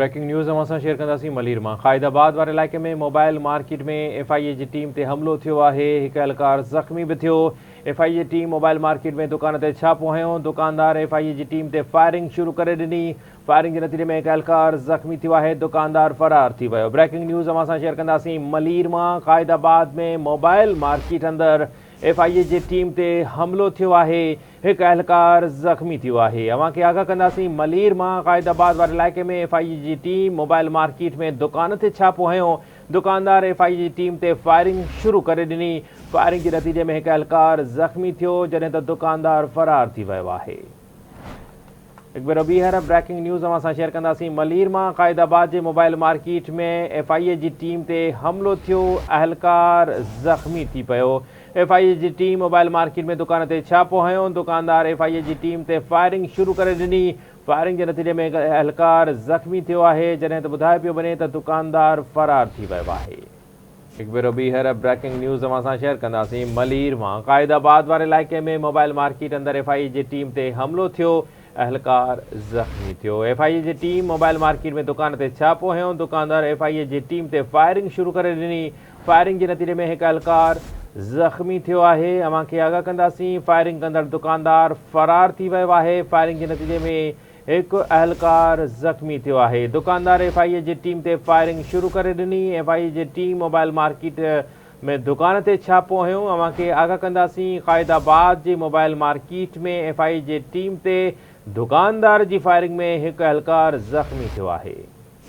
Breaking news اوهان سان share ڪنداسين ملير مان قائد آباد واري علائقي ۾ موبائل مارڪيٽ ۾ ايف I اي جي ٽيم تي حملو ٿيو آهي هڪ اهلڪار زخمي به ٿيو ايف I اي جي ٽيم موبائل مارڪيٽ ۾ دڪان تي ڇاپو هنيو دڪاندار ايف I اي جي ٽيم تي فائرنگ شروع ڪري ڏني فائرنگ جي نتيجي ۾ هڪ اهلڪار زخمي ٿيو آهي دڪاندار فرار ٿي ويو بريڪنگ نيوز اوهان سان شيئر ڪنداسين ملير مان قائد آباد ۾ موبائل مارڪيٽ اندر ايف I اي جي ٽيم تي حملو ٿيو آهي هڪ اهلڪار زخمي ٿيو آهي. اوهان کي آگاهه ڪنداسين ملير مان قائد آباد واري علائقي ۾ ايف I اي جي ٽيم موبائل مارڪيٽ ۾ دڪان تي ڇاپو هنيو، دڪاندار ايف I اي جي ٽيم تي فائرنگ شروع ڪري ڏني، فائرنگ جي نتيجي ۾ هڪ اهلڪار زخمي ٿيو، جڏهن ته دڪاندار فرار ٿي ويو آهي. هڪ ڀيرو ٻيهر بريڪنگ نيوز اوهان سان شيئر ڪنداسين ملير مان قائد آباد جي موبائل مارڪيٽ ۾ ايف I اي جي ٽيم تي حملو ٿيو اهلڪار زخمي ٿي پيو ايف I اي جي ٽيم موبائل مارڪيٽ ۾ دڪان تي ڇاپو هنيو دڪاندار ايف I اي جي ٽيم تي فائرنگ شروع ڪري ڏني فائرنگ جي نتيجي ۾ هڪ اهلڪار زخمي ٿيو آهي جڏهن ته ٻڌايو پيو وڃي ته دڪاندار فرار ٿي ويو آهي. هڪ ڀيرو ٻيهر بريڪنگ نيوز اوهان سان شيئر ڪنداسين ملير مان قائد آباد واري علائقي ۾ موبائل مارڪيٽ اندر ايف I اي جي ٽيم تي حملو ٿيو اهلڪار زخمي ٿيو ايف I اي جي ٽيم موبائل مارڪيٽ ۾ دڪان تي ڇاپو هنيو دڪاندار ايف I اي جي ٽيم تي فائرنگ شروع ڪري ڏني فائرنگ جي نتيجي ۾ هڪ اهلڪار زخمي ٿيو آهي اوهان کي آگاهه ڪنداسين فائرنگ ڪندڙ دڪاندار فرار ٿي ويو آهي فائرنگ جي نتيجي ۾ هڪ اهلڪار زخمي ٿيو آهي، دڪاندار ايف I اي جي ٽيم تي فائرنگ شروع ڪري ڏني، ايف I اي جي ٽيم موبائل مارڪيٽ ۾ دڪان تي ڇاپو هنيو، اوهان کي آگاهه ڪنداسين قائد آباد جي موبائل مارڪيٽ ۾ ايف I اي جي ٽيم تي دڪاندار جي فائرنگ ۾ هڪ اهلڪار زخمي ٿيو آهي.